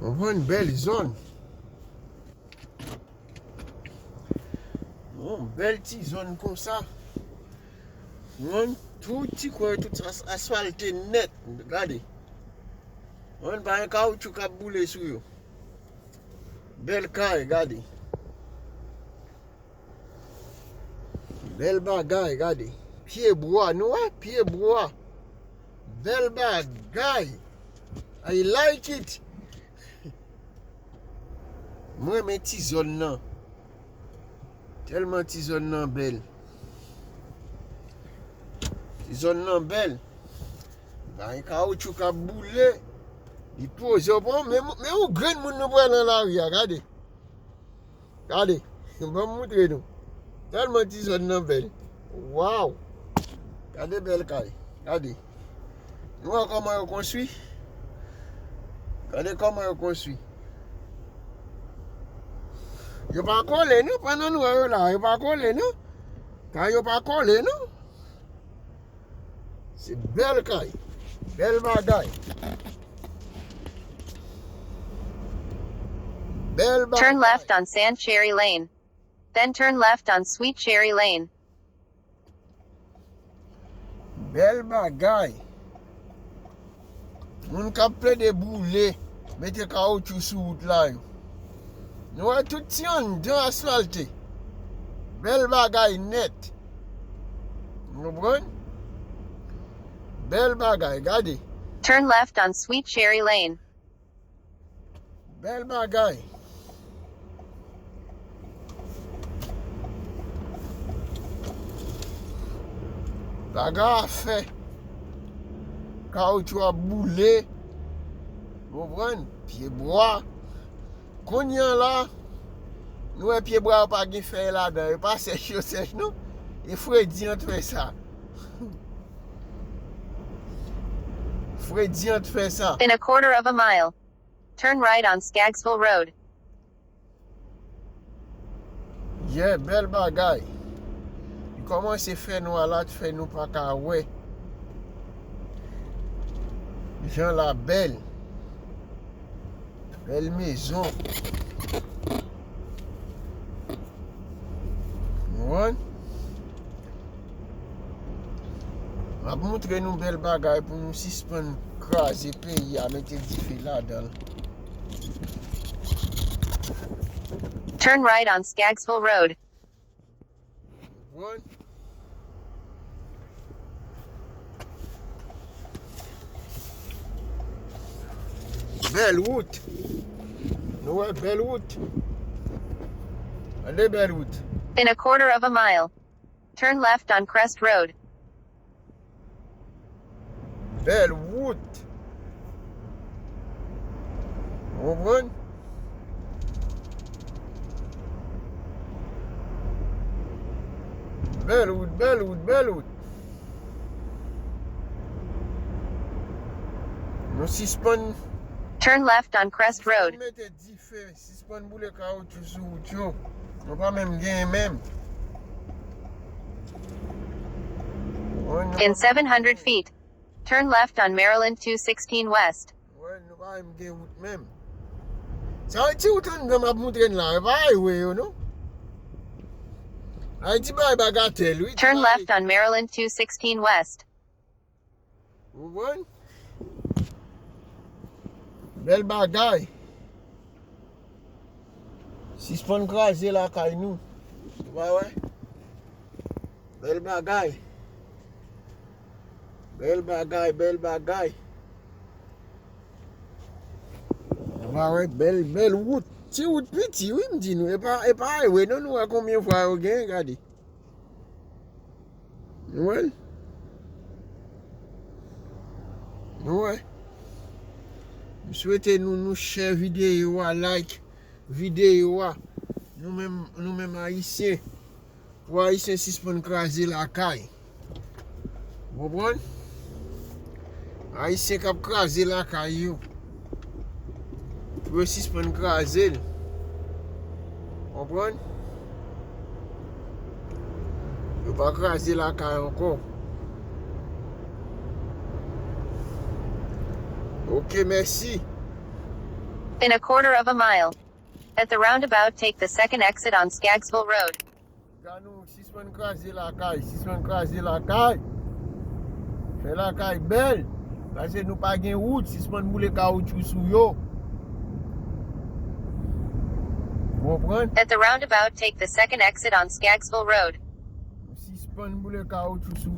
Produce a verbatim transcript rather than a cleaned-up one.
Konprann? Bèl zòn. Yon bèl ti zòn konsa. Konprann? Tout ti kwen, tout as-, asfalte nèt. Gade. Konprann? Pa gen kawoutchou k ap boule sou yo. Bèl kay, gade. Bèl bagay, gade. Pye bwa, nou wè? Pye bwa. Bèl bagay. I like it. Mwen renmen ti zòn nan. Tèlman ti zòn nan bèl. Ti zòn nan bèl. Pa gen kawoutchou k ap boule. Li poze, bon, men, men yon grenn moun nou pran nan lari a, gade. Gade, ban m moutre nou. Tèlman ti zòn nan bèl. Waw! Gade bèl kay. Gade. Nou wè kòman yo konstwi? Gade kòman yo konstwi. Yo pa kole, non, pandan nou wè yo la. Yo pa kole, non. Kay yo pa kole, non. Se bèl kay. Bèl bagay. Bèl bagay. Turn left on Sand Cherry Lane. Then turn left on Sweet Cherry Lane. Bèl bagay. Moun k ap plede boule, mete kawoutchou sou wout la yo. Nou wè tout ti anndan asfalte. Bèl bagay nèt. Ou konprann? Bèl bagay, gade. Turn left on Sweet Cherry Lane. Bèl bagay. Bagay a fè. Kawoutchou ap boule. Ou konprann? Pye bwa. Kounye a la, nou wè pye bwa yo pa gen fèy ladan. Yo pa sèch, yo sèch, non. E fredi an t fè sa. Fredi an t fè sa. In a quarter of a mile. Turn right on Skaggsville Road. Yeah, bèl bagay. Li kòmanse fè nwa la, t fè nou pa ka wè. Jan la bèl. Bèl mezon. Konprann? M ap moutre nou bèl bagay pou nou sispann kraze peyi a, mete dife ladan l. Turn right on Skaggsville Road. Konprann? Bèl wout. Nou wè bèl wout. Gade bèl wout. In a quarter of a mile. Turn left on Crest Road. Bèl wout. Ou konprann? Bèl wout, bèl wout, bèl wout. Nou sispann. Turn left on Crest Road. Mete dife, sispann boule kawoutchou sou wout yo. Nou pa menm genyen menm. In seven hundred feet, turn left on Maryland two sixteen West. Wè, nou pa menm gen wout menm. Sa yo ti wout anndan m ap moutre n la, e pa highway yo, non. Ayiti bay bagatèl, wi. Turn left on Maryland two sixteen West. Ou konprann? Bèl bagay. Sispann kraze lakay nou. Ou pa wè? Bèl bagay. Bèl bagay, bèl bagay. Ou pa wè? Bèl, bèl wout. Ti wout piti, wi, m di nou. E pa, e pa highway, non, nou wè konbyen vwa yo gen, gade. Nou wè l? Nou wè? M swete nou, nou share videyo a, like videyo a. Nou menm, nou menm Ayisyen. Pou Ayisyen sispann kraze lakay. Ou konprann? Ayisyen k ap kraze lakay yo. Pou yo sispann kraze l. Konprann? Yo pa kraze lakay ankò. Oke, mèsi. In a quarter of a mile. At the roundabout, take the second exit on Skaggsville Road. Gade nou, sispann kraze lakay, sispann kraze lakay. Fè lakay bèl. Paske nou pa gen wout, sispann boule kawoutchou sou yo. Ou konprann? At the roundabout, take the second exit on Skaggsville Road. Sispann boule kawoutchou sou